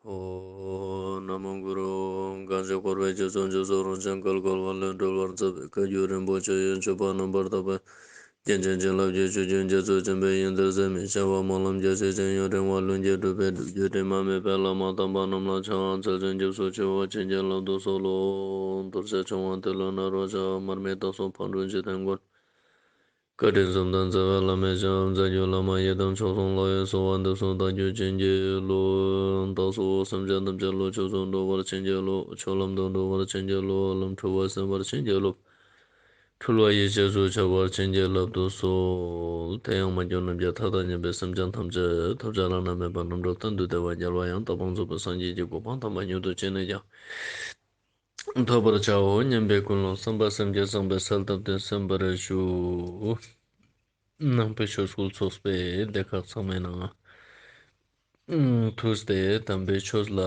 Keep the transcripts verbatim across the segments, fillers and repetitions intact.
ཨོཾ། ན་མོ་གུ་རུ། གང་ཞིག་འཁོར་བའི་རྒྱ་མཚོ་མཇུག་སོགས་རང་བྱུང་བསྐལ་བ་ལས་སྒྲོལ་བར་མཛད་པའི་བཀའ་བརྒྱུད་རིན་པོ་ཆེ་ཡི་སྤྱོད་པ་རྣམ་པར་དག་པའི་རྒྱན་ཅན་བྱིན་རླབས་ཀྱི་ཆུ་རྒྱུན་རྒྱ་མཚོ་ཆེན་པོའི་ཡོན་ཏན་ཟད་མི་ཤེས་པ་སྨོན་ལམ་རྒྱ་ཆེ་ཞིང་ཡུན་རིང་བ་ལྷུན་གྱིས་གྲུབ་པའི་སྒྲུབ་བརྒྱུད་དྲི་མ་མེད་པའི་བླ་མ་དམ་པ་རྣམས་ལ་ཕྱག་འཚལ་ཞིང་སྐྱབས་སུ་མཆིའོ། བྱིན་གྱིས་བརླབ་ཏུ་གསོལ་ལོ། རྡོ་རྗེ་འཆང་དབང་ཏེ་ལོ་ནཱ་རོ་ཞབས། མར་མི་དྭགས་པོ་ཕག་གྲུ་འཇིག་རྟེན་མགོན། བཀའ་དྲིན་གསུམ་ལྡན་རྩ་བའི་བླ་མའི་ཞབས། རྩ་བརྒྱུད་བླ་མ་ཡི་དམ་མཆོག་གསུམ་ལ་ཡི་གསོལ་བ་འདེབས་སོ། བདག་རྒྱུད་བྱིན་གྱིས་རློབས། བདག་སོགས་སེམས་ཅན་ཐམས་ཅད་བློ་ཆོས་སུ་འགྲོ་བར་བྱིན་གྱིས་རློབས། ཆོས་ལམ་དུ་འགྲོ་བར་བྱིན་གྱིས་རློབས། ལམ་འཁྲུལ་བ་སེལ་བར་བྱིན་གྱིས་རློབས། འཁྲུལ་བ་ཡེ་ཤེས་སུ་འཆར་བར་བྱིན་གྱིས་བརླབ་ཏུ་གསོལ། དེ་ཡང་མ་གྱུར་ནམ་མཁའི་མཐའ་དང་མཉམ་པའི་སེམས་ཅན་ཐམས་ཅད་ཐོབ་བྱ་བླ་ན་མེད་པ་རྣམ་གྲོལ་གཏན་དུ་བདེ་བ་རྒྱལ་བ་ཡང་དག་པར་རྫོགས་པའི་སངས་རྒྱས་ཀྱི་གོ་འཕང་དམ་པ་མྱུར་དུ་ཅི་ནས་ཀྱང་ཐོབ་པར་བྱའོ་སྙམ་པའི་ཀུན་སློང་བསམ་པ་སེམས་བསྐྱེད་བཟང་པོའི་གསལ་བཏབ་སྟེ་གསན་པར་ཞུ། ནང་པའི་ཆོས་སྐུལ་ཚོགས་པའི་སྡེ་ཁག་ཚང་མའི་ནང་ང་ཐུགས་ཏེ་དམ་པའི་ཆོས་ལ་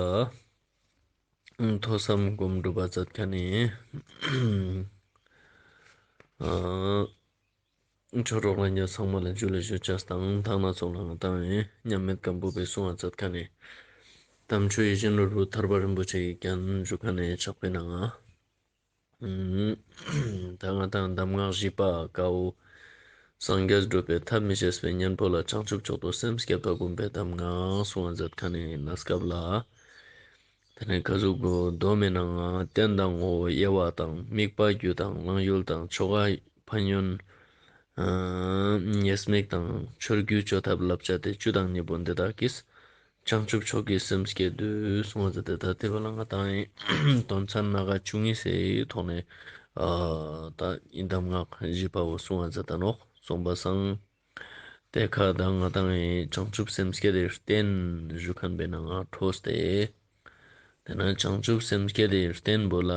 ཐོས་བསམ་སྒོམ་སྒྲུབ་པ་མཛད་མཁན་ནི་ཆོས་གྲོགས་ལྷན་རྒྱས་ཚང་མ་ལ་ཇུ་ལེ་ཞུ་ཅེས་དང་། ཐ་ན་ཚོགས་ལ་ང་དང་མཉམ་མེད་སྒམ་པོ་པའི་གསུང་བ་མཛད་མཁན་ནི་དམ་ཆོས་ཡིད་བཞིན་ནོར་བུ་ཐར་པ་རིན་པོ་ཆེ་ཡི་རྒྱན་ཞུ་མཁན་ནི་ཕྱག་དཔེའི་ནང་ང་། ད་ང་དང་གདམས་ངག་བཞི་པ་ཀ་བོ་སངས་རྒྱས་སྒྲུབ་པའི་ཐབས་མི་ཤེས་པའི་གཉེན་པོ་ལ་བྱང་ཆུབ་མཆོག་ཏུ་སེམས་བསྐྱེད་པ་སྒོམ་པའི་གདམས་ངག་གསུང་བ་མཛད་མཁན་ནི་གནས་སྐབས་ལ། དེ་ནས་ག་ཟུག་གོ་སྡོམ་མི་ནང་ང་རྟེན་དང་ངོ་བོ་དབྱེ་བ་དང་དམིགས་པ་རྒྱུ་དང་བླང་ཡུལ་དང་ཆོ་ག་ཕན་ཡོན། ཨ་ཉེས་དམིགས་དང་ཆོས་བརྒྱུད་བཅོ་ཐབས་བསླབ་བྱ་སྟེ་བཅུ་དང་གཉིས་པོ་འདི་དག་གིས་བྱང་ཆུབ་མཆོག་གི་སེམས་བསྐྱེད་དུ་གསུངས་པ་མཛད་དེ། ད་དེ་བོ་ལ་ང་དང་དོན་ཚན་སྣ་ཁ་བཅུ་གཉིས་སི་ཐོག་ནས་ཨ་ད་ཡི་གདམས་ངག་བཞི་པ་བོ་གསུངས་པ་མཛད་དེ་ནོག། གསུངས་པ་སང་དེ་ཁ་ད་ང་དང་བྱང་ཆུབ་སེམས་བསྐྱེད་དེ་རྟེན་ཞུ་མཁན་པོའི་ནང་ང་འཕྲོས་ཏེ། དེ་ན་བྱང་ཆུབ་སེམས་བསྐྱེད་དེ་རྟེན་པོ་ལ།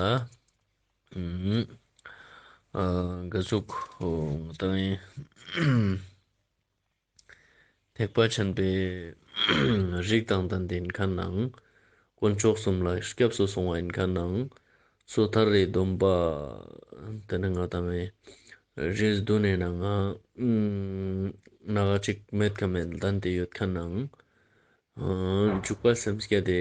ཨ་ག་ཟུག་ང་དང་ཐེག་པ་ཆེན་པོའི་རིགས་དང་ལྡན་ཏེ་ཡིན་མཁན་ནང་། དཀོན་མཆོག་གསུམ་ལ་སྐྱབས་སུ་སོང་བ་ཡིན་མཁན་ནང་། སོ་ཐར་རི་སྡོམ་པ་དེ་ནི་ང་དང་རིས་བདུན་ནི་ནང་ང་སྣ་ཁ་གཅིག་མེད་ཀ་མེད་ལྡན་ཏེ་ཡོད་མཁན་ནང་། ཨ་འཇུག་པ་སེམས་བསྐྱེད་དེ་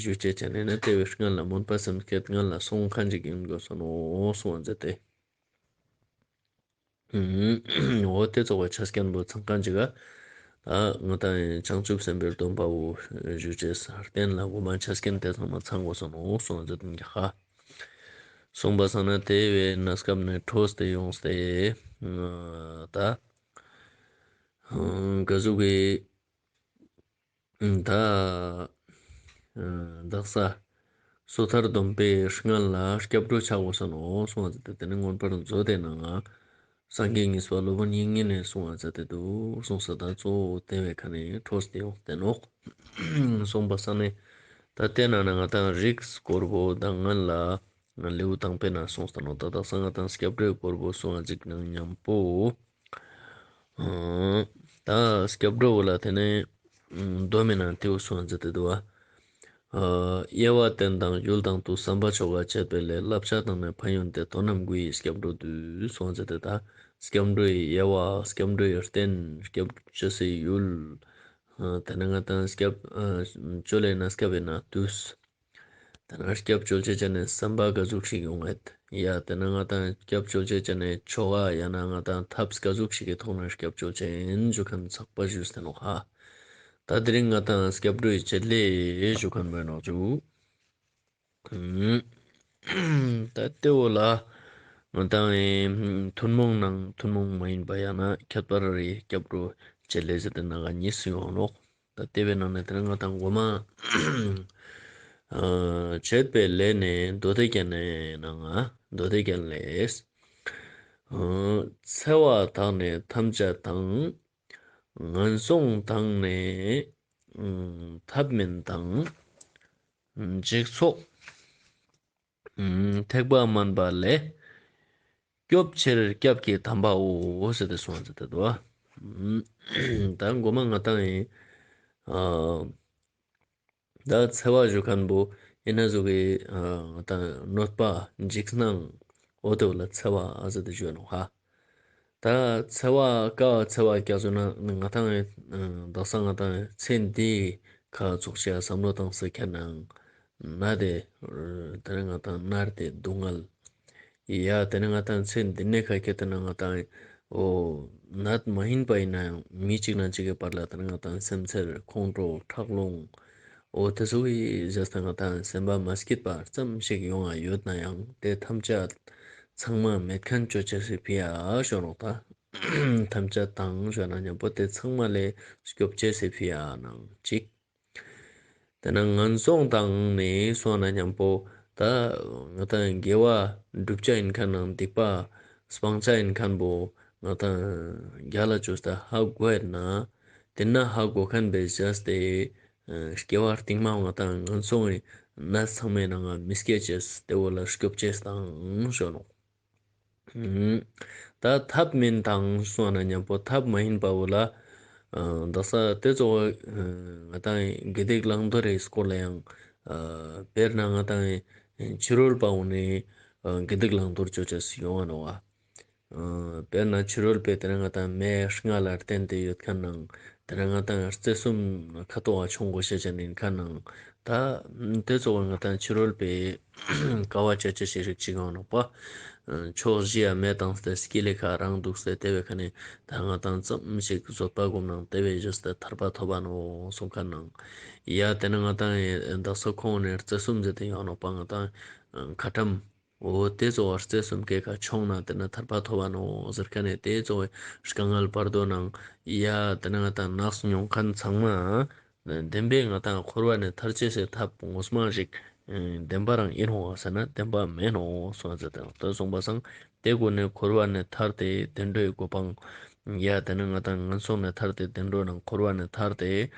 ཞུ་ཅེས་ཅན་ནི་དེ་བོའི་སྔན་ལ་སྨོན་པ་སེམས་བསྐྱེད་སྔན་ལ་སོང་མཁན་ཅིག་ཡིན་དགོས་སོ་ནོ་གསུངས་པ་མཛད་དེ། འོ་དེ་ཚོགས་པའི་ཆ་རྐྱེན་པོ་ཚང་མཁན་ཅིག་ག་ད་ང་དང་བྱང་ཆུབ་སེམས་དཔའི་སྡོམ་པ་བོ་ཞུ་ཅེས་རྟེན་ལ་དབུ་མ་ཆ་རྐྱེན་དེ་ཚང་མ་ཚང་དགོས་སོ་ནོ་གསུངས་པ་མཛད་དེ་ཡིན་ཀྱག་ཧ། གསུངས་པ་སང་ན་དེ་བོའི་གནས་སྐབས་ནས་འཕྲོས་ཏེ་ཡོངས་ཏེ། ད་ག་ཟུག་གི་ད་དག་ས་སོ་ཐར་སྡོམ་པའི་སྔན་ལ་སྐྱབས་འགྲོ་ཆགས་དགོས་ས་ནོ་གསུངས་པ་མཛད་དེ། དེ་ནི་མངོན་པར་མཛོད་དེ་ནང་ང་སངས་རྒྱས་གཉིས་པ་སློབ་དཔོན་དབྱིག་གཉེན་ནས་གསུངས་པ་མཛད་དེ་འདུག་གསུངས་ས་དང་གཙོ་བོ་དེ་བོའི་ཁ་ནས་འཕྲོས་ཏེ་ཡོངས་ཏེ་ནོག། གསུངས་པ་སང་ནི་ད་དེ་ནང་ན་ང་དང་རིགས་སྐོར་པོ་དང་སྔན་ལ་ལེའུ་དང་པོའི་ནང་གསུངས་ས་ནོ། ད་དག་ས་ང་དང་སྐྱབས་འགྲོའི་སྐོར་པོ་གསུངས་པ་ཅིག་ནང་མཉམ་པོ། ཨ་ད་སྐྱབས་འགྲོ་བོ་ལ་དེ་ནས་སྡོམ་མི་ནང་དེ་བོ་གསུངས་པ་མཛད་དེ་འདུག་པ། དབྱེ་བ་རྟེན་དང་ཡུལ་དང་དུ་བསམ་པ་ཆོ་ག་བྱེད་པའི་ལས་བསླབ་བྱ་དང་ནི་ཕན་ཡོན་ཏེ་དོན་རྣམས་དགུ་ཡིས་སྐྱབས་འགྲོ་འདུས་གསུངས་པ་མཛད་དེ། ད་སྐྱབས་འགྲོའི་དབྱེ་བ་སྐྱབས་འགྲོའི་རྟེན་སྐྱབས་བཅོལ་སའི་ཡུལ། དེ་ནས་ང་དང་སྐྱབས་བཅོལ་ལེ་ན་སྐྱབས་པའི་ནང་དུས། དེ་ན་སྐྱབས་བཅོལ་ཅེས་ཅན་ནི་བསམ་པ་ག་ཟུག་ཞིག་ཡོང་ངད། ཡ་དེ་ན་ང་དང་སྐྱབས་བཅོལ་ཅེས་ཅན་ནི་ཆོ་ག་ཡང་ན་ང་དང་ཐབས་ག་ཟུག་ཞིག་གི་ཐོག་ནས་སྐྱབས་བཅོལ་ཅེས་ཡིན་ཞུ་མཁན་ཚགས་པ་ཞུས་ཏེ་ནོག་ཧ། ད་དེ་རིང་ང་དང་སྐྱབས་འགྲོའི་བྱེད་ལས་ཞུ་མཁན་བོ་ནོག་ཅུ། ད་དེ་བོ་ལ་ང་དང་ཐུན་མོང་ནང་ཐུན་མོང་མ་ཡིན་པ་ཡང་ན་ཁྱད་པར་རེ་སྐྱབས་འགྲོ་བྱེད་ལས་ཟེར་ཏེ་ནང་ང་གཉིས་སུ་ཡོང་ནོག། ད་དེ་བོའི་ནང་ནས་དེ་ན་ང་དང་གོ་མ་ཨ་བྱེད་པའི་ལས་ནི་མདོ་སྡེ་རྒྱན་ནི་ནང་ང་མདོ་སྡེ་རྒྱན་ལས། འཚེ་བ་དག་ནི་ཐམས་ཅད་དང་། ངན་སོང་དག་ནི་ཐབས་མིན་དང་། འཇིག་ཚོགས་ཐེག་པ་དམན་པ་ལས། སྐྱོབ་ཕྱིར་སྐྱབས་ཀྱི་དམ་པའོ་ཟེར་ཏེ་གསུངས་པ་མཛད་དེ་འདུག། ད་གོ་མ་ང་དང་ཡིན། ཨ་ད་འཚེ་བ་ཞུ་མཁན་བོ་ཡིན་ན་ཟུག་གི་ཨ་ད་གནོད་པ་འཇིགས་སྣང་འོ་དེ་བོ་ལ་འཚེ་བ་ཟེར་ཏེ་ཞུ་ནོག་ཧ། ད་འཚེ་བ་ཀ་འཚེ་བ་ཀ་ཟེར་ན་ང་དང་ཡིན་དག་ས་ང་དང་ཡིན་ཚེ་འདིའི་ ཁ་ཙོགས་ཤིག་བསམ་བློ་བཏང་སྟེ་ཁྱེར་ན་ནད་དེ་དེ་ནི་ང་ཏང་མནར་ཏེ་སྡུག་བསྔལ། ཡ་དེ་ནི་ང་ཏང་ཚེ་འདི་ནེ་ཁ་ཁྱེར་ཏེ་ན་ང་ཏང་འོ་ནད་མ་ཡིན་པ་ཡིན་ནའང་མི་གཅིག་ནང་གཅིག་གི་བར་ལ་དེ་ནི་ང་ཏང་སེམས་འཚེར་ཁོང་ཁྲོ་ཁྲག་རླུང་འོ་དེ་ཚོ་གི་བཞག་སྟེ་ང་ཏང་སེམས་པ་མ་སྐྱིད་པ་ཙམ་ཞིག་ཡོང་ང་ཡོད་ནའང་དེ་ཐམས་ཅད་ཚང་མ་མེད་མཁན་ཅོ་ཅེས་སི་ཕི་ཡ་ཞུ་ནོག་ད། ཐམས་ཅད་དང་ཞུ་ན་མཉམ་པོ་དེ་ཚང་མ་ལས་སྐྱོབ་ཅེས་སི་ཕི་ཡ་ནང་གཅིག། དེ་ན་ངན་སོང་དང་ནི་སོང་ན་མཉམ་པོ་ད་ང་ཏང་དགེ་བ་བསྒྲུབ་བྱ་ཡིན་མཁན་ནང་སྡིག་པ་སྤང་བྱ་ཡིན་མཁན་པོ་ང་ཏང་རྒྱལ་ལ་བཅོས་ཏེ་ཧ་གོ་ཡོད་ན་དེ་ན་ཧ་གོ་མཁན་པའི་བྱས་ཏེ་སྐྱེ་བ་རྟིང་མ་ང་ཏང་ངན་སོང་ངི་ནད་ཚང་མའི་ནང་ང་མི་སྐྱེ་ཅེས་དེ་བོ་ལ་སྐྱོབ་ཅེས་དང་ཞུ་ནོག། ད་ཐབས་མིན་དང་སོང་ན་མཉམ་པོ་ཐབས་མ་ཡིན་པ་བོ་ལ་ཨ་དག་ས་དེ་ཙོགས་ང་ཏང་དགེ་སྡིག་བླང་དོར་རི་སྐོར་ལ་ཡང་ཨ་དཔེར་ན་ང་ཏང་ཕྱི་རོལ་པ་བོ་ནི་ཨ་དགེ་སྡིག་བླང་དོར་ཅོ་ཅེས་ཡོང་ང་ནོག་བ། ཨ་དཔེར་ན་ཕྱི་རོལ་པའི་དེ་ན་ང་ཏང་མེ་ལྔ་ལ་བརྟེན་ཏེ་ཡོད་མཁན་ནང་དེ་ན་ང་ཏང་རྩེ་གསུམ་ཁ་ཐོག་ག་མཆོང་དགོས་ཤེས་ཅན་ཡིན་མཁན་ནང་ད་དེ་ཙོགས་ང་ཏང་ཕྱི་རོལ་པའི་དཀའ་བ་ཅོ་ཅེས་ཤིག་རིགས་ཅིག་ཡོང་ནོག་པ། ཕྱོགས་བཞི་ཡ་མེ་བཏང་སྟེ་སྐྱིད་ལེ་ཁ་རང་འདུག་སྟེ་དེ་བའི་ཁ་ནས་ད་ང་ཏང་ཙམ་ཞིག་བཟོད་པ་སྒོམ་ནང་དེ་བའི་གཞི་སྟེ་ཐར་པ་ཐོབ་པ་ནོག་གསུང་མཁན་ནང་ཡ་དེ་ན་ང་ཏང་དག་ས་ཁོང་ནས་རྩེ་གསུམ་ཟེར་ཏེ་ཡོང་ནོག་པ། ང་ཏང་ཁ་ཏམ་འོ་དེ་ཙོགས་རྩེ་གསུམ་ཀའི་ཁ་མཆོང་ན་དེ་ན་ཐར་པ་ཐོབ་པ་ནོག་ཟེར་མཁན་ནས་དེ་ཙོགས་དཀའ་ངལ་བར་དོ་ནང་ཡ་དེ་ན་ང་ཏང་ནགས་མྱོང་མཁན་ཚང་མ་བདེན་པའི་ང་ཏང་འཁོར་བ་ནས་ཐར་ཅེས་སི་ཐབས་ངོ་མ་ཞིག་བདེན་པ་རང་ཡིན་ནོག་ཟེར་ན་བདེན་པ་མེན་ནོག་གསུངས་ཟེར་ཏེ་ད་གསུངས་པ་སང་དེ་སྒོ་ནས་འཁོར་བ་ནས་ཐར་ཏེ་བདེ་འགྲོའི་གོ་འཕང་ཡ་དེ་ན་ང་ཏང་ངན་སོང་ནས་ཐར་ཏེ་བདེ་འགྲོ་ནང་འཁོར་བ་ནས་ཐར་ཏེ་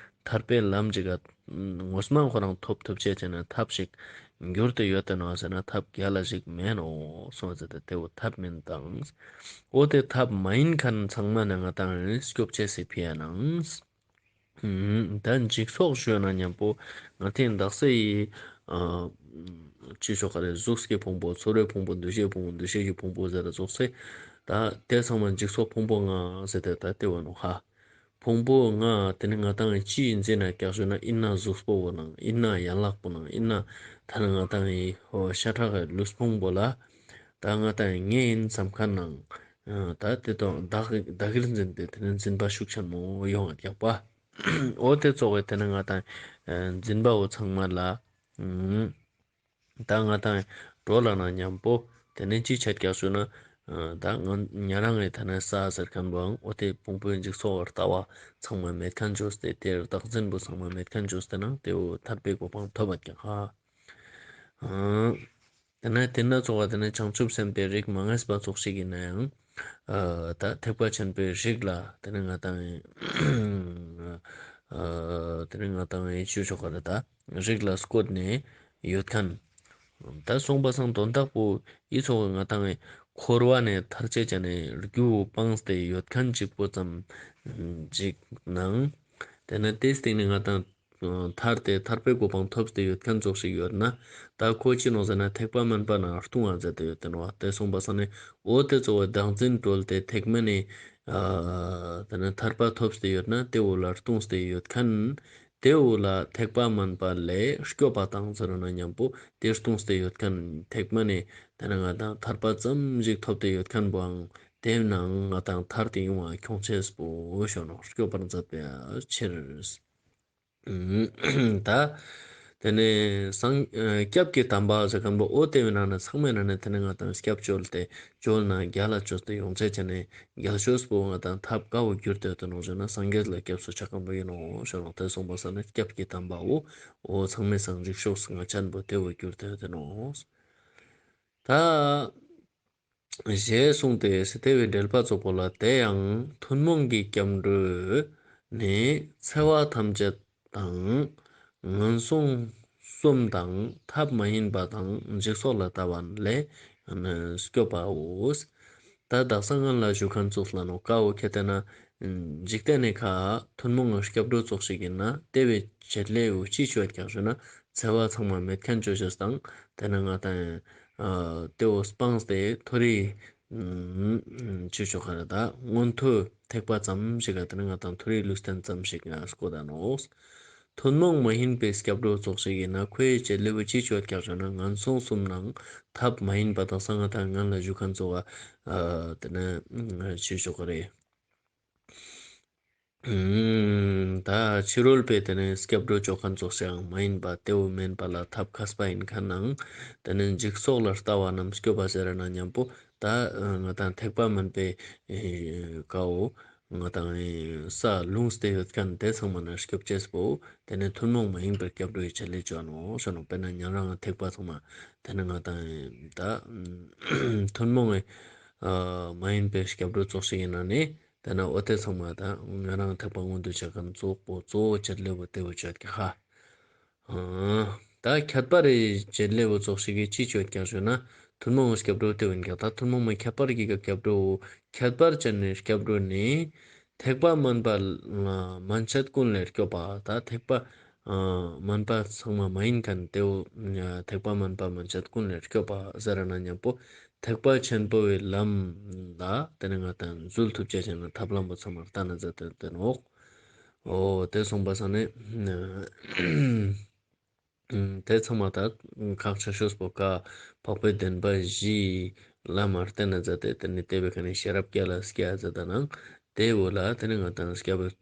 ཐར་པའི་ལམ་ཞིག་ག་ངོ་མ་ཁོ་རང་ཐོབ་ཐུབ་ཅེས་ཅན་ན་ཐབས་ཤིག་འགྱུར་ཏེ་ཡོད་དེ་ནོག་ཟེར་ན་ཐབས་རྒྱལ་ལ་ཞིག་མེན་ནོག་གསུངས་ཟེར་ཏེ་དེ་བོ་ཐབས་མིན་དང་། འོ་དེ་ཐབས་མ་ཡིན་མཁན་ཚང་མ་ནས་ང་ཏང་སྐྱོབ་ཅེས་སི་ཕི་ཡ་ནང་། ད་འཇིག་ཚོགས་ཞུ་ན་མཉམ་པོ་ང་ཏང་དག་ས་ཡི་ཨ་ཅི་ཞོག་ག་རེ་གཟུགས་ཀྱི་ཕུང་པོ་ཚོར་བའི་ཕུང་པོ་འདུ་ཤེས་ཕུང་པོ་འདུ་ཤེས་ཀྱི་ཕུང་པོ་ཟེར་ར་ཙོགས་སེ་ད་དེ་ཚང་མ་འཇིག་ཚོགས་ཕུང་པོ་ལྔ་ཟེར་ཏེ་ད་དེ་བོ་ནོག་ཧ། ཕུང་པོ་ལྔ་དེ་ནི་ང་ཏང་ཅི་ཡིན་ཟེར་ན་ཀྱག་ཞུ་ན་ཨིན་ན་གཟུགས་པོ་བོ་ནང་ཨིན་ན་ཡན་ལག་པོ་ནང་ཨིན་ན་ད་ནི་ང་ཏང་ཡི་ཤ་ཁྲག་གི་ལུས་ཕུང་པོ་ལ་ད་ང་ཏང་ངའི་ཡིན་བསམ་མཁན་ནང་ད་དེ་དང་བདག་བདག་གིར་འཛིན་ཏེ་དེ་ནི་འཛིན་པ་ཤུགས་ཆེན་མོ་ཡོང་བ་ཀྱག་པ། འོ་དེ་ཙོགས་སེ་དེ་ནི་ང་ཏང་འཛིན་པ་བོ་ཚང་མ་ལ། ད་ང་ཏང་འགྲོ་ལ་ན་མཉམ་པོ་དེ་ནས་ཅི་ཆད་ཀྱག་ཞུ་ན། ད་ང་ཉ་རང་ངི་ད་ནས་ས་ཟེར་མཁན་བོའང་འོ་དེ་ཕུང་པོའི་འཇིག་ཚོགས་ལྟ་བ་ཚང་མ་མེད་མཁན་བཅོས་ཏེ་དེར་བདག་འཛིན་པོ་ཚང་མ་མེད་མཁན་བཅོས་ཏེ་ནང་དེ་བོ་ཐར་པའི་གོ་འཕང་ཐོབ་པ་ཀྱག་ཧ། དེ་ན་དེ་ན་ཙོགས་པ་དེ་ནས་བྱང་ཆུབ་སེམས་དཔའི་རིགས་མ་ངེས་པ་ཙོགས་ཤིག་ཡིན་ནའང་། ད་ཐེག་པ་ཆེན་པོའི་རིགས་ལ་དེ་ནས་ང་ཏང་ཨེ་དེ་ནས་ང་ཏང་ཨེ་ཅི་ཞོག་ག་རེ་ད་རིགས་ལ་བཀོད་ནས་ཡོད་མཁན། ད་གསུངས་པ་སང་དོན་དག་པོ་ཨི་ཙོགས་ང་ཏང་ཨེ་འཁོར་བ་ནས་ཐར་ཅེས་ཅན་ནས་རྒྱུ་བོ་སྤངས་ཏེ་ཡོད་མཁན་གཅིག་པོ་ཙམ་ཅིག་ནང་། དེ་ནས་དེའི་སྟེང་ནས་ང་ཏང་ཐར་ཏེ་ཐར་པའི་གོ་འཕང་ཐོབ་སྟེ་ཡོད་མཁན་ཙོགས་ཤིག་ཡོད་ན། ད་ཁོ་ཅི་ནོག་ཟེར་ན་ཐེག་པ་དམན་པ་ནང་ལྟུང་བ་མཛད་དེ་ཡོད་དེ་ནོག་བ། དེ་གསུངས་པ་སང་ནི་འོ་དེ་ཙོགས་བདག་འཛིན་གྲོལ་ཏེ་ཐེག་དམན་ནི་ཨ་དེ་ནས་ཐར་པ་ཐོབ་སྟེ་ཡོད་ན་དེ་བོ་ལ་ལྟུང་སྟེ་ཡོད་མཁན། དེ་བོ་ལ་ཐེག་པ་དམན་པ་ལས་སྐྱོབ་པ་དང་ཟེར་ན་མཉམ་པོ་དེ་ལྟུང་སྟེ་ཡོད་མཁན་ཐེག་དམན་ནི་དེ་ནས་ང་ཏང་ཐར་པ་ཙམ་ཞིག་ཐོབ་སྟེ་ཡོད་མཁན་བོའང་དེ་ནང་ང་ཏང་ཐར་ཏེ་ཡོང་བ་ཁྱོང་ཅེས་པོ་ཞུ་ནོག་སྐྱོབ་པར་མཛད་པའི་ཕྱིར། ད་དེ་ནས་སངས་ཨ་སྐྱབས་ཀྱི་དམ་པ་ཟེར་མཁན་པོ་འོ་དེ་བོའི་ནང་ནས་ཚང་མའི་ནང་ནས་དེ་ནས་ང་ཏང་སྐྱབས་བཅོལ་ཏེ་བཅོལ་ན་རྒྱལ་ལ་བཅོས་ཏེ་ཡོང་ཅེས་ཅན་ནས་རྒྱལ་ཤོས་པོ་ང་ཏང་ཐབས་ཀ་བོ་གྱུར་ཏེ་ཡོད་དེ་ནོག་ཞུ་ན་སངས་རྒྱས་ལ་སྐྱབས་སུ་ཆ་མཁན་པོ་ཡིན་ནོག་ཞུ་ནོག། དེ་གསུངས་པ་སང་ནི་སྐྱབས་ཀྱི་དམ་པ་བོ་འོ་ཚང་མའི་སང་རིགས་ཤོས་ང་ཅན་པོ་དེ་བོ་གྱུར་ཏེ་ཡོད་དེ་ནོག། ད་ཞེས་གསུངས་ཏེ་སྟེ་དེ་བོའི་འགྲེལ་པ་ཙོགས་པོ་ལ་དེ་ཡང་ཐུན་མོང་གི་སྐྱབས་འགྲོ་ནི་འཚེ་བ་ཐམས་ཅད་དང་ངན་སོང་གསུམ་དང་ཐབས་མ་ཡིན་པ་དང་འཇིག་ཚོགས་ལ་ལྟ་བ་ལས་སྐྱོབ་པའོ། ད་དག་ས་སྔན་ལ་ཞུ་མཁན་ཙོགས་ལ་ནོ་ཀ་བོ་ཁྱེར་ཏེ་ན་འཇིག་རྟེན་ནི་ཁ་ཐུན་མོང་གི་སྐྱབས་འགྲོ་ཙོགས་ཤིག་ཡིན་ན་དེ་བོའི་བྱེད་ལས་བོ་ཅི་ཅོ་ཡོད་ཀྱག་ཞུ་ན་འཚེ་བ་ཚང་མ་མེད་མཁན་ཅོ་ཅེས་དང་དེ་ན་ང་ཏང་ཨ་དེ་བོ་སྤངས་ཏེ་མཐོ་རིས་ཨ་ཅི་ཅོ་ག་རེ་ད་མངོན་མཐོའི་ཐེག་པ་ཙམ་ཞིག་ག་དེ་ན་ང་ཏང་མཐོ་རིས་ལུས་རྟེན་ཙམ་ཞིག་ག་སྐོར་ད་ནོག། ཐུན་མོང་མ་ཡིན་པའི་སྐྱབས་འགྲོ་ཙོགས་ཤིག་ཡིན་ན་ཁོའི་བྱེད་ལས་བོ་ཅི་ཅོ་ཡོད་ཀྱག་ཞུ་ན་ངན་སོང་གསུམ་ནང་ཐབས་མ་ཡིན་པ་དང་སང་ང་དང་ངན་ལ་ཞུ་མཁན་ཙོགས་ཨ་དེ་ནས་ཅི་ཞུ་གི་རེད། ད་ཕྱི་རོལ་པའི་དེ་ནས་སྐྱབས་འགྲོ་ཅོ་མཁན་ཙོགས་ཤིག་མ་ཡིན་པ་དེ་བོ་མིན་པ་ལ་ཐབས་མཁས་པ་ཡིན་མཁན་ནང་དེ་ནས་འཇིག་ཚོགས་ལ་ལྟ་བ་རྣམས་སྐྱོབ་པ་ཟེར་ན་མཉམ་པོ་ད་ང་དང་ཐེག་པ་དམན་པའི་ཀའོ་ང་དང་ས་ལུང་སྟེ་ཡོད་མཁན་དེ་ཚང་མ་ན་སྐྱོབ་ཅེས་པོ་དེ་ནས་ཐུན་མོང་མ་ཡིན་པའི་སྐྱབས་འགྲོ་ཡི་བྱེད་ལས་ཅོ་ནོ་ཞུ་ནོ། དཔེར་ན་ཉན་རང་ཐེག་པ་ཚང་མ་དེ་ནས་ང་དང་ད་ཐུན་མོང་མ་ཡིན་པའི་སྐྱབས་འགྲོ་ཙོགས་ཤིག་ཡིན་ན་ནི། དེ་ན་འོ་དེ་ཚང་མ་ད་ང་རང་ཐེག་པ་མངོན་དུ་བྱེད་མཁན་ཙོགས་པོ་གཙོ་བོ་བྱེད་ལས་བོ་དེ་བོ་ཅོ་ཡོད་ཀྱག་ཧ། ད་ཁྱད་པར་རི་བྱེད་ལས་བོ་ཙོགས་ཤིག་གི་ཅི་ཅོ་ཡོད་ཀྱག་ཞུ་ན་ཐུན་མོང་སྐྱབས་འགྲོ་དེ་བོ་ཡིན་ཀྱག་ད་ཐུན་མོང་མ་ཁྱད་པར་གྱི་སྐྱབས་འགྲོ་ཁྱད་པར་ཅན་ནི་སྐྱབས་འགྲོ་ནི་ཐེག་པ་དམན་པ་དམན་ཆད་ཀུན་ལས་སྐྱོབ་པ། ད་ཐེག་པ་དམན་པ་ཚང་མ་མ་ཡིན་མཁན་དེ་བོ་ཐེག་པ་དམན་པ་དམན་ཆད་ཀུན་ལས་སྐྱོབ་པ་ཟེར་ན་མཉམ་པོ་ཐེག་པ་ཆེན་པོའི་ལམ་ལ་དེ་ནས་ང་དང་འཛུལ་ཐུབ་ཅེས་ཅན་ན་ཐབས་ལམ་པོ་ཚང་མར་ལྟ་ན་མཛད་དེ་དེ་ནོག་འོ་དེ་སོང་པ་ས་ནས་དེ་ཚང་མ་ད་ཁག་ཆེ་ཤོས་པོ་ཀ་འཕགས་པའི་བདེན་པ་བཞིའི་ལམ་མར་བསྟན་ན་མཛད་དེ་དེ་ནས་དེ་བའི་ཁ་ནས་ཤེས་རབ་སྐྱེ་ལ་སྐྱེ་མཛད་ད་ནང་དེ་བོ་ལ་དེ་ནས་ང་དང་སྐྱབས་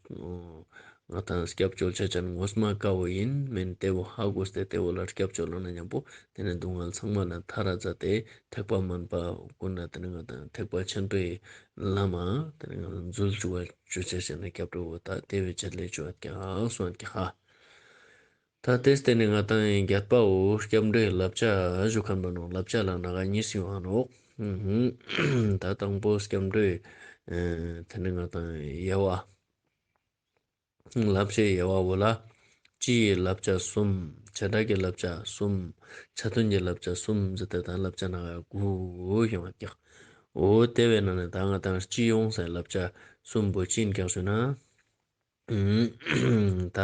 ང་དང་སྐྱབས་བཅོལ་ཆ་ཅན་ངོ་མ་ཀ་བོ་ཡིན་མིན་དེ་བོ་ཧ་གོ་སྟེ་དེ་བོ་ལ་སྐྱབས་བཅོལ་ལོ་ན་མཉམ་པོ་དེ་ནས་སྡུག་བསྔལ་ཚང་མ་ལ་ཐར་ར་མཛད་དེ་ཐེག་པ་དམན་པ་ཀུན་ན་དེ་ནས་ང་དང་ཐེག་པ་ཆེན་པོའི་ལམ་མ་དེ་ནས་ང་དང་འཛུལ་བཅུག་པ་བཅོ་ཆ་ཅན་ནི་སྐྱབས་འགྲོ་བོ་ད་དེ་བོའི་བྱེད་ལས་ཅོ་ཡོད་ཀྱག་སོང་ཀྱག་ཧ། ད་དེ་སྟེ་ནི་ང་དང་རྒྱས་པའོ་སྐྱབས་འགྲོའི་བསླབ་བྱ་ཞུ་མཁན་པོ་ནོ། བསླབ་བྱ་ལ་ན་ག་གཉིས་ཡོང་ང་ནོག་ད་དང་པོ་སྐྱབས་འགྲོའི་དེ་ནི་ང་དང་དབྱེ་བ། བསླབ་བྱའི་དབྱེ་བ་བོ་ལ་སྤྱིའི་བསླབ་བྱ་གསུམ། བྱེ་བྲག་གི་བསླབ་བྱ་གསུམ། ཆ་མཐུན་གྱི་བསླབ་བྱ་གསུམ་ཟེར་ཏེ་ད་བསླབ་བྱ་ན་ག་དགུ་ཡོང་ང་ཀྱག་འོ་དེ་བས་ན་ནི་ད་ང་དང་སྤྱི་ཡོངས་སའི་བསླབ་བྱ་གསུམ་པོ་ཅི་ཡིན་ཀྱག་ཞུ་ན། ད་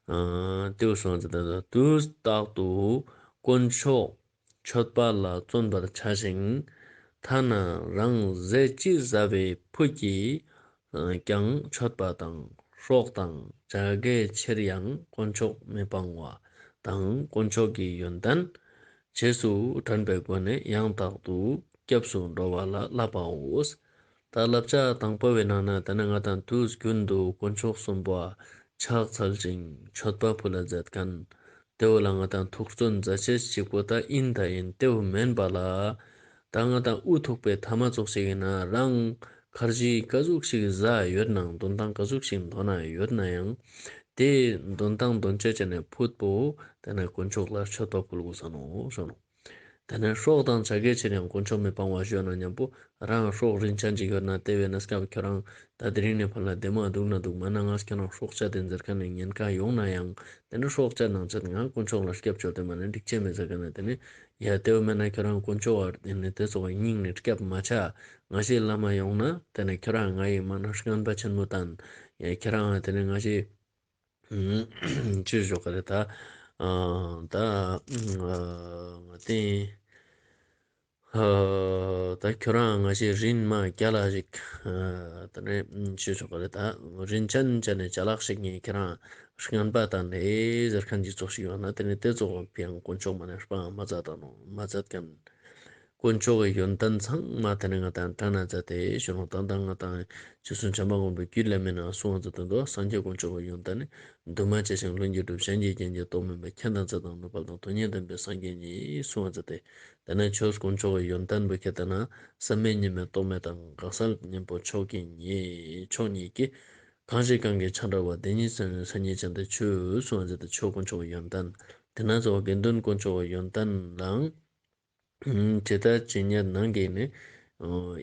ཨ་དེའུ་སོང་ཙི་ད་དུས་རྟག་ཏུ་དཀོན་མཆོག་མཆོད་པ་ལ་བརྩོན་པར་བྱ་ཞིང་། ཐ་ན་རང་ཟས་ཅི་ཟ་བའི་ཕུད་ཀྱིས་ཀྱང་མཆོད་པ་དང་། སྲོག་དང་བྱ་དགའི་ཕྱིར་ཡང་དཀོན་མཆོག་མི་སྤང་བ་དང་། དཀོན་མཆོག་གི་ཡོན་ཏན་རྗེས་སུ་དྲན་པའི་སྒོ་ནས་ཡང་དག་ཏུ་སྐྱབས་སུ་འགྲོ་བ་ལ་བསླབ་པའོ། ད་བསླབ་བྱ་དང་པོ་བའི་ནང་ན་ད་ནི་ང་དང་དུས་རྒྱུན་དུ་དཀོན་མཆོག་གསུམ་པོ་ཕྱག་འཚལ་ཞིང་མཆོད་པ་ཕུལ་ལ་མཛད་མཁན། དེ་བོ་ལ་ང་དང་ཐུགས་བརྩོན་མཛད་ཅེས་གཅིག་པོ་ད་ཡིན་ད་ཡིན་དེ་བོ་མིན་པ་ལ། ད་ང་དང་དབུ་ཐུག་པའི་ཐ་མ་ཙོགས་ཤིག་ཡིན་ན་རང་ཁར་ཇི་ག་ཟུག་ཞིག་ཟ་ཡོད་ནའང་དོན་ཐང་ག་ཟུག་ཞིག་འདོན་ན་ཡོད་ན་ཡང་དེ་དོན་ཐང་འདོན་ཅེས་ཅན་ནི་ཕུད་པོ་དེ་ནི་དཀོན་མཆོག་ལ་མཆོད་པ་ཕུལ་དགོས་ས་ནོ་ཞུ་ནོ། དེ་ནས་སྲོག་དང་བྱ་དགའི་ཕྱིར་ཡང་དཀོན་མཆོག་མི་སྤང་བ་ཞུ་ན་མཉམ་པོ་རང་སྲོག་རིན་ཆེན་ཅིག་ཡོད་ན་དེ་བས་ན་སྐབས་ཁྱོད་རང་ད་དེ་རིང་ནས་ཕར་ལ་བདེ་མོ་འདུག་ན་འདུག་མ་ན་ང་ཁྱོད་རང་སྲོག་བཅད་དེ་འཛེར་མཁན་ནི་ཉེན་ཁ་ཡོང་ན་ཡང་དེ་ནས་སྲོག་བཅད་ནང་ཆད་ང་དཀོན་མཆོག་ལ་སྐྱབས་བཅོལ་ཏེ་མ་ནི་འགྲིག་ཅེས་མེད་ཟེར་མཁན་ནི་དེ་ནས་ཡ་དེ་བོ་མེད་ན་ཁྱོད་རང་དཀོན་མཆོག་བར་དེ་ནས་དེ་ཚོགས་སྙིང་ནས་སྐྱབས་མ་ཆ་ང་ཞིག་བླ་མ་ཡོང་ན་དེ་ནས་ཁྱོད་རང་ང་ཡི་མ་ན་རྔན་པ་ཆེན་མོ་བཏང་ཡ་ཁྱོད་རང་དེ་ནས་ང་ཞིག་ཅི་ཞོག་ག་རེ་ད། ཨ་ད་ང་ཏི་ད་ཁྱོད་རང་ང་ཞིག་རིན་མ་རྒྱ་ལ་ཞིག་ད་ནི་ཅི་ཞོག་ག་རེ་ད་རིན་ཆེན་ཅན་ནི་ཅ་ལག་ཞིག་ངས་ཁྱོད་རང་རྔན་པ་བཏང་ནས་ཟེར་མཁན་གྱི་ཚོགས་ཤིག་ཡོད་ན་དེ་ནི་དེ་ཚོགས་ཕི་ཡང་དཀོན་མཆོག་མ་ནས་སྤང་མ་མཛད་ད་ནོ་མ་མཛད་མཁན། དཀོན་མཆོག་གི་ཡོན་ཏན་ཚང་མ་དེ་ནི་ང་དང་དྲན་ན་མཛད་དེ་ཞུ་ནོ། ད་ལྟ་ང་དང་རྗེ་བཙུན་བྱམས་པ་མགོན་པོའི་རྒྱུད་བླ་མའི་ནང་གསུངས་པ་མཛད་དོན་དུ་སངས་རྒྱས་དཀོན་མཆོག་གི་ཡོན་ཏན་ནི་འདུས་མ་བྱས་ཤིང་ལྷུན་གྱིས་གྲུབ། གཞན་གྱིས་མཁྱེན་ཅིང་རྟོགས་མིན་པ། མཁྱེན་དང་མཛད་དང་ནུས་པ་དང་། དོན་གཉིས་ལྡན་པའི་སངས་རྒྱས་ཉིད་གསུངས་པ་མཛད་དེ། དེ་ནས་ཆོས་དཀོན་མཆོག་གི་ཡོན་ཏན་པོ་ཁྱེད་ལྟ་ན་བསམ་མེད་ཉིད་མེད་རྟོག་མེད་དང་འགག་གསལ་གཉེན་པོ་མཆོག་གི་ཉིད་མཆོག་ཉིད་ཀྱི་གང་ཞིག་གང་གིས་ཆ་འདྲ་བ་དེ་ཉིད་སེམས་ཉིད་ཅན་དེ་ཆོས་གསུངས་པ་མཛད་དེ་ཆོས་དཀོན་མཆོག་གི་ཡོན་ཏན། དེ་ན་ཚོ་དགེ་འདུན་དཀོན་མཆོག་གི་ཡོན་ཏན་ལའང་ཇི་ལྟར་ཇི་སྙེད་ནང་གི་ནི།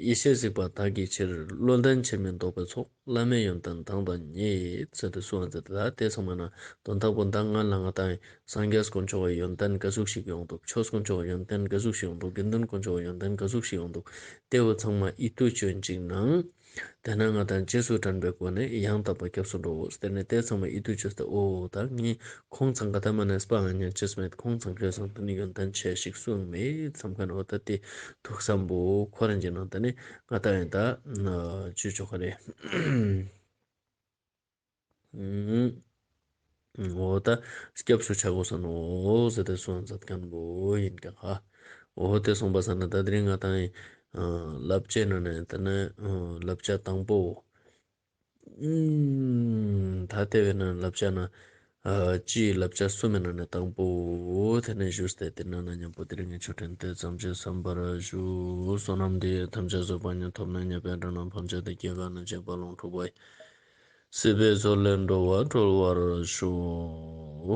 ཡེ་ཤེས་གཟིགས་པ་དག་གི་ཕྱིར། བློ་ལྡན་ཕྱིར་མི་ལྡོག་པའི་ཚོགས། བླ་མའི་ཡོན་ཏན་དང་དང་ཉིད། ཟེར་ཏེ་གསུངས་པ་མཛད་དེ་ད་དེ་ཚང་མ་ན་དོན་དག་པོ་མདང་ང་ལ་ང་དང་སངས་རྒྱས་དཀོན་མཆོག་གི་ཡོན་ཏན་ག་ཟུག་ཞིག་ཡོང་འདུག་ཆོས་དཀོན་མཆོག་གི་ཡོན་ཏན་ག་ཟུག་ཞིག་ཡོང་འདུག་དགེ་འདུན་དཀོན་མཆོག་གི་ཡོན་ཏན་ག་ཟུག་ཞིག་ཡོང་འདུག་དེ་བོ་ཚང་མ་ཨིད་ཏུ་ཅོ་ཅིག་ནང་། དེ་ན་ང་དང་རྗེས་སུ་དྲན་པའི་སྒོ་ནས་ཡང་དག་པར་སྐྱབས་སུ་འགྲོ། དེ་ནས་དེ་ཚང་མ་ཨིད་ཏུ་ཅོས་ཏེ་ཨོ་ད་ངས་ཁོང་ཚང་ག་ད་མ་ནས་སྤང་ང་ཉན་ཅེས་མེད། ཁོང་ཚང་ཁྱོད་ཚང་དེ་ནི་ཡོན་ཏན་ཆེ་ཞིག་གསུངས་མེད་བསམ་མཁན་འོ་ད་དེ་ཐུགས་བསམ་པོ་འཁོར་རིན་ཅན་ནང་དེ་ནས་ང་དང་ཡང་ད་ཅི་ཆོག་ག་རེད། འོ་ད་སྐྱབས་སུ་ཆ་དགོས་ས་ནོག་ཟེར་ཏེ་གསུངས་མཛད་མཁན་བོ་ཡིན་ཀྱག་ཧ། འོ་དེ་གསུངས་པ་སང་ན་ད་དེ་རིང་ང་ཏང་ཡིན་བསླབ་བྱའི་ནང་ནས་དེ་ནས་བསླབ་བྱ་དང་པོ། ད་དེ་བས་ན་བསླབ་བྱ་ན་སྤྱིའི་བསླབ་བྱ་གསུམ་མི་ནང་ནས་དང་པོ་དེ་ནས་ཞུས་ཏེ་དེ་ནང་ན་མཉམ་པོ་དེ་རིང་གི་ཆོས་འབྲེལ་དེ་ཙམ་ཞིག་གསན་པར་ཞུ། བསོད་ནམས་འདི་ཡིས་ཐམས་ཅད་གཟིགས་པ་ཉིད། ཐོབ་ནས་ཉེས་པའི་དགྲ་རྣམས་ཕམ་བྱས་ཏེ། སྐྱེ་རྒ་ན་འཆིའི་རྦ་ཀློང་འཁྲུགས་པ་ཡི། སྲིད་པའི་མཚོ་ལས་འགྲོ་བ་སྒྲོལ་བར་ཤོག།